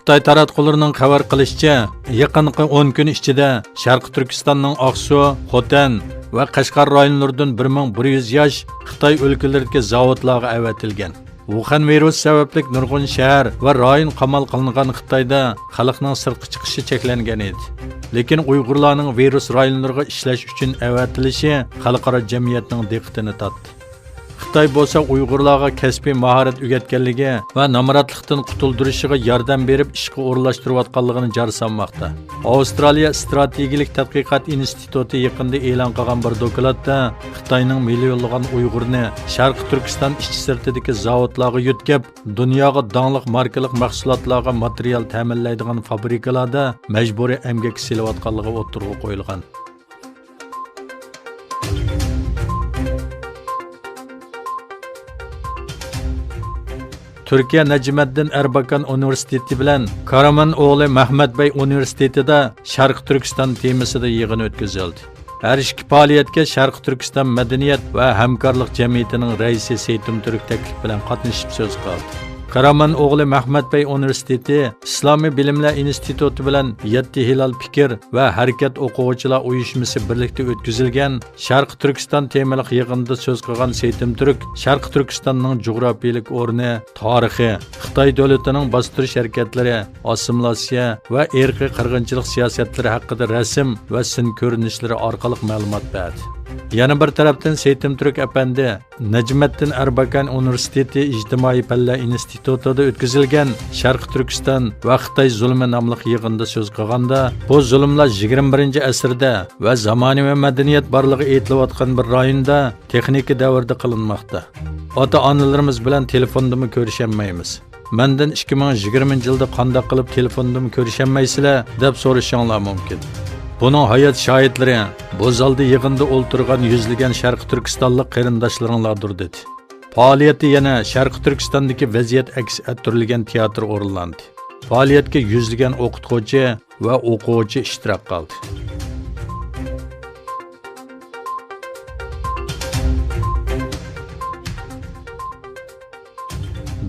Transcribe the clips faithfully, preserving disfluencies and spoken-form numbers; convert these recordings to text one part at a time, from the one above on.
خىتاي تاراتقۇلىرىنىڭ خەۋەر قىلىشىچە، يېقىنقى ئون كۈن ئىچىدە شەرقىي تۈركىستاننىڭ ئاقسۇ، خوتەن ۋە قەشقەر رايونلىرىدىن بىر مىڭ بىر يۈز ياش خىتاي ئۆلكىلىرىدىكى زاۋۇتلارغا ئەۋەتىلگەن. ۋۇخەن ۋىرۇسى سەۋەبلىك نۇرغۇن شەھەر ۋە رايون قامال قىلىنغان خىتايدا خەلقنىڭ سىرتقا چىقىشى چەكلەنگەن ئىدى. لېكىن ئۇيغۇرلارنىڭ ۋىرۇس رايونلىرىغا ئىشلەش ئۈچۈن ئەۋەتىلىشى خەلقئارا جەمئىيەتنىڭ دىققىتىنى تارتتى. خىتاي بولسا ئۇيغۇرلارغا كەسپىي ماھارەت ئۆگەتكەنلىكى ۋە نامراتلىقتىن قۇتۇلدۇرۇشىغا ياردەم بېرىپ ئىشقا ئورۇنلاشتۇرۇۋاتقانلىقىنى جار سالماقتا. ئاۋسترالىيە ئىستراتېگىيىلىك تەتقىقات ئىنستىتۇتى يېقىندا ئېلان قىلغان بىر دوكلاتتا خىتاينىڭ مىليونلىغان ئۇيغۇرنى شەرقىي تۈركىستان ئىچى سىرتىدىكى زاۋۇتلارغا يۆتكەپ، دۇنياغا داڭلىق ماركىلىق مەھسۇلاتلارغا ماتېرىيال تەمىنلەيدىغان فابرىكىلاردا مەجبۇرىي ئەمگەككە سېلىۋاتقانلىقى ئوتتۇرىغا قويۇلغان. تۈركىيە نەجمەددىن ئەرباكان ئۇنىۋېرسىتېتى بىلەن كارامەن ئوغلى مەھمەت بەي ئۇنىۋېرسىتېتىدا شەرقىي تۈركىستان تېمىسىدا يىغىن ئۆتكۈزۈلدى. ھەر ئىككى پائالىيەتكە شەرقىي تۈركىستان مەدەنىيەت ۋە ھەمكارلىق جەمئىيىتىنىڭ رەئىسى سېيتىم تۈرك تەكلىپ بىلەن قاتنىشىپ سۆز قىلدى. كارامەن ئوغلى مەھمەت بەي ئۇنىۋېرسىتېتى ئىسلامىي بىلىملەر ئىنستىتۇتى بىلەن يەتتە ھىلال پىكىر ۋە ھەرىكەت ئوقۇغۇچىلار ئۇيۇشمىسى بىرلىكتە ئۆتكۈزۈلگەن شەرقىي تۈركىستان تېمىلىق يىغىندا سۆز قىلغان سېيتىم تۈرك شەرقىي تۈركىستاننىڭ جۇغراپىيىلىك ئورنى، تارىخى، خىتاي دۆلىتىنىڭ باستۇرۇش ھەرىكەتلىرى، ئاسسىمىلياتسىيە ۋە ئىرقىي قىرغىنچىلىق سىياسەتلىرى ھەققىدە رەسىم ۋە سىن كۆرۈنۈشلىرى ئارقىلىق مەلۇمات بەردى. يەنە بىر تەرەپتىن سېيتىم تۈرك ئەپەندى نەجمەددىن ئەرباكان ئۇنىۋېرسىتېتى ئىجتىمائىي پەنلەر ئىنستىتۇتىدا ئۆتكۈزۈلگەن شەرقىي تۈركىستان ۋە خىتاي زۇلۇمى ناملىق يىغىندا سۆز قىلغاندا، بۇ زۇلۇملار يىگىرمە بىرىنچى ئەسىردە ۋە زامانىۋى مەدەنىيەت بارلىقى ئېيتىلىۋاتقان بىر رايوندا تېخنىكا دەۋرىدە قىلىنماقتا. ئاتا-ئانىلىرىمىز بىلەن تېلېفوندىمۇ كۆرۈشەلمەيمىز. مەندىن ئىككى مىڭ يىگىرمىنچى يىلدا قانداق قىلىپ تېلېفوندىمۇ كۆرۈشەلمەيسىلەر دەپ سورىشىڭلار مۇمكىن. بۇنىڭ ھايات شاھىتلىرى بۇ زالدا يىغىندا ئولتۇرغان يۈزلىگەن شەرقىي تۈركىستانلىق قېرىنداشلىرىڭلاردۇر، دېدى. پائالىيەتتە يەنە شەرقىي تۈركىستاندىكى ۋەزىيەت ئەكس ئەتتۈرۈلگەن تىياتىر ئورۇنلاندى. پائالىيەتكە يۈزلىگەن ئوقۇتقۇچى ۋە ئوقۇغۇچى ئىشتىراك قىلدى.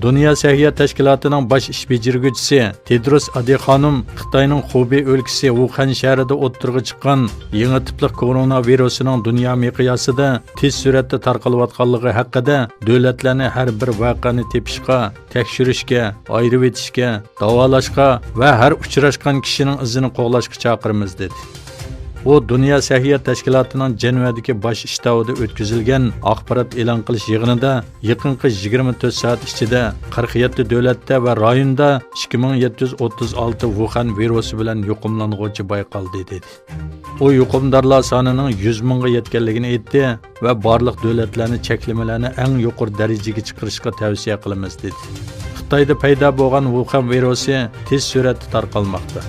دۇنيا سەھىيە تەشكىلاتىنىڭ باش ئىش بېجىرگۈچىسى تېدروس ئادىخانوم خىتاينىڭ خۇبېي ئۆلكىسى ۋۇخەن شەھىرىدە ئوتتۇرىغا چىققان يېڭى تىپلىق كورونا ۋىرۇسىنىڭ دۇنيا مىقياسىدا تېز سۈرئەتتە تارقىلىۋاتقانلىقى ھەققىدە دۆلەتلەرنى ھەر بىر ۋەقەنى تېپىشقا، تەكشۈرۈشكە، ئايرىۋېتىشكە، داۋالاشقا ۋە ھەر ئۇچراشقان كىشىنىڭ ئىزىنى قوغلاشقا چاقىرىمىز، دېدى. ئۇ دۇنيا سەھىيە تەشكىلاتىنىڭ جەنۋەدىكى باش شتابىدا ئۆتكۈزۈلگەن ئاخبارات ئېلان قىلىش يىغىنىدا يېقىنقى يىگىرمە تۆت سائەت ئىچىدە قىرىق يەتتە دۆلەتتە ۋە رايوندا ئىككى مىڭ يەتتە يۈز ئوتتۇز ئالتە ۋۇخەن ۋىرۇسى بىلەن يۇقۇملانغۇچى بايقالدى، دېدى. ئۇ يۇقۇمدارلار سانىنىڭ يۈز مىڭغا يەتكەنلىكىنى ئېيتتى ۋە بارلىق دۆلەتلەرنى چەكلىمىلەرنى ئەڭ يۇقىرى دەرىجىگە چىقىرىشقا تەۋسىيە قىلىمىز، دېدى. خىتايدا پەيدا بولغان ۋۇخەن ۋىرۇسى تېز سۈرئەتتە تارقالماقتا.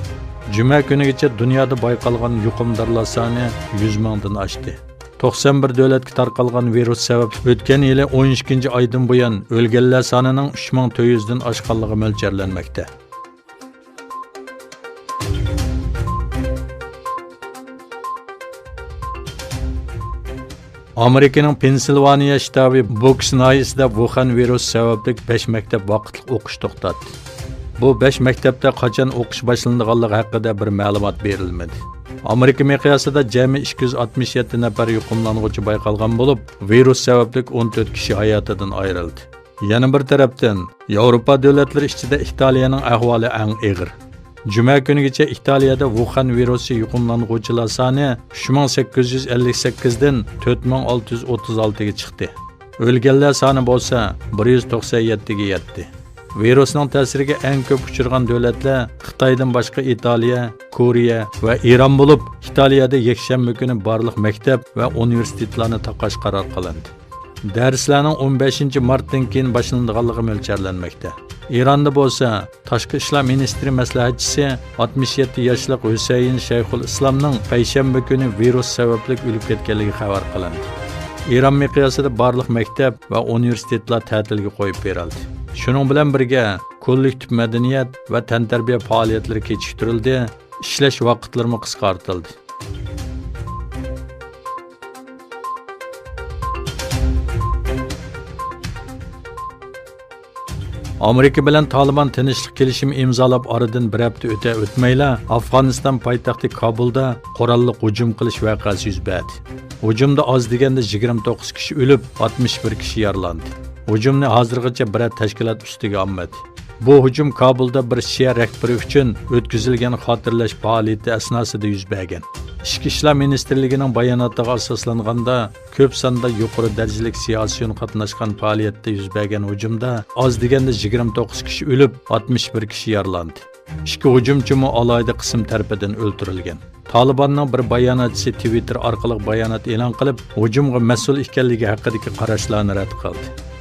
جۈمە كۈنىگىچە دۇنيادا بايقالغان يۇقۇمدارلار سانى يۈز مىڭدىن ئاشتى. توقسان بىر دۆلەتكە تارقالغان ۋىرۇس سەۋەبلىك ئۆتكەن يىلى ئون ئىككىنچى ئايدىن بۇيان ئۆلگەنلەر سانىنىڭ ئۈچ مىڭ تۆت يۈزدىن ئاشقانلىقى مۆلچەرلەنمەكتە. ئامېرىكىنىڭ پېنسىلۋانىيە شتابى بوكس ناھىيەسىدە ۋۇخەن ۋىرۇسى سەۋەبلىك بەش مەكتەپ ۋاقىتلىق ئوقۇش توختاتتى. بۇ بەش مەكتەپتە قاچان ئوقۇش باشلىنىدىغانلىقى ھەققىدە بىر مەلۇمات بېرىلمىدى. ئامېرىكا مىقياسىدا جەمئىي ئىككى يۈز ئاتمىش يەتتە نەپەر يۇقۇملانغۇچى بايقالغان بولۇپ، ۋىرۇس سەۋەبلىك ئون تۆت كىشى ھاياتىدىن ئايرىلدى. يەنە بىر تەرەپتىن، ياۋروپا دۆلەتلىرى ئىچىدە ئىتالىيەنىڭ ئەھۋالى ئەڭ ئېغىر. جۈمە كۈنىگىچە ئىتالىيەدە ۋۇخەن ۋىرۇسى يۇقۇملانغۇچىلار سانى ئۈچ مىڭ سەككىز يۈز ئەللىك سەككىزدىن تۆت مىڭ ئالتە يۈز ئوتتۇز ئالتىگە چىقتى. ئۆلگەنلەر سانى بولسا بىر يۈز توقسان يەتتىگە يەتتى. ۋىرۇسنىڭ تەسىرىگە ئەڭ كۆپ ئۇچرىغان دۆلەتلەر خىتايدىن باشقا ئىتالىيە، كورېيە ۋە ئىران بولۇپ، ئىتالىيەدە يەكشەنبە كۈنى بارلىق مەكتەپ ۋە ئۇنىۋېرسىتېتلارنى تاقاش قارار قىلىندى. دەرسلەرنىڭ ئون بەشىنچى مارتتىن كېيىن باشلىنىدىغانلىقى مۆلچەرلەنمەكتە. ئىراندا بولسا، تاشقى ئىشلار مىنىستىرى مەسلىھەتچىسى ئاتمىش يەتتە ياشلىق ھۈسەيىن شەيخۇل ئىسلامنىڭ پەيشەنبە كۈنى ۋىرۇس سەۋەبلىك ئۆلۈپ كەتكەنلىكى خەۋەر قىلىندى. ئىران مىقياسىدا بارلىق مەكتەپ ۋە ئۇنىۋېرسىتېتلار تەتىلگە قويۇپ بېرىلدى. شۇنىڭ بىلەن بىرگە، كوللېكتىپ مەدەنىيەت ۋە تەنتەربىيە پائالىيەتلىرى كېچىكتۈرۈلدى، ئىشلەش ۋاقىتلىرىمۇ قىسقارتىلدى. ئامېرىكا بىلەن تالىبان تىنچلىق كېلىشىمى ئىمزالاپ ئارىدىن بىر ھەپتە ئۆتە-ئۆتمەيلا، ئافغانىستان پايتەختى كابۇلدا قوراللىق ھۇجۇم قىلىش ۋەقەسى يۈز بەردى. ھۇجۇمدا ئاز دېگەندە يىگىرمە توققۇز كىشى ئۆلۈپ، ئاتمىش بىر كىشى يارىلاندى. ھۇجۇمنى ھازىرغىچە بىرەر تەشكىلات ئۈستىگە ئالمىدى. بۇ ھۇجۇم كابۇلدا بىر شىئە رەھبىرى ئۈچۈن ئۆتكۈزۈلگەن خاتىرىلەش پائالىيىتى ئەسناسىدا يۈز بەرگەن. ئىچكى ئىشلار مىنىستىرلىكىنىڭ باياناتىغا ئاساسلانغاندا، كۆپ ساندا يۇقىرى دەرىجىلىك سىياسىيون قاتناشقان پائالىيەتتە يۈز بەرگەن ھۇجۇمدا ئاز دېگەندە يىگىرمە توققۇز كىشى ئۆلۈپ، ئاتمىش بىر كىشى يارىلاندى. ئىككى ھۇجۇمچىمۇ ئالاھىدە قىسىم تەرىپىدىن ئۆلتۈرۈلگەن. تالىباننىڭ بىر باياناتچىسى تىۋىتتېر ئارقىلىق بايانات ئېلان قىلىپ، ھۇجۇمغا مەسئۇل ئىكەنلىكى ھەققىدىكى قاراشلارنى رەت قىلدى.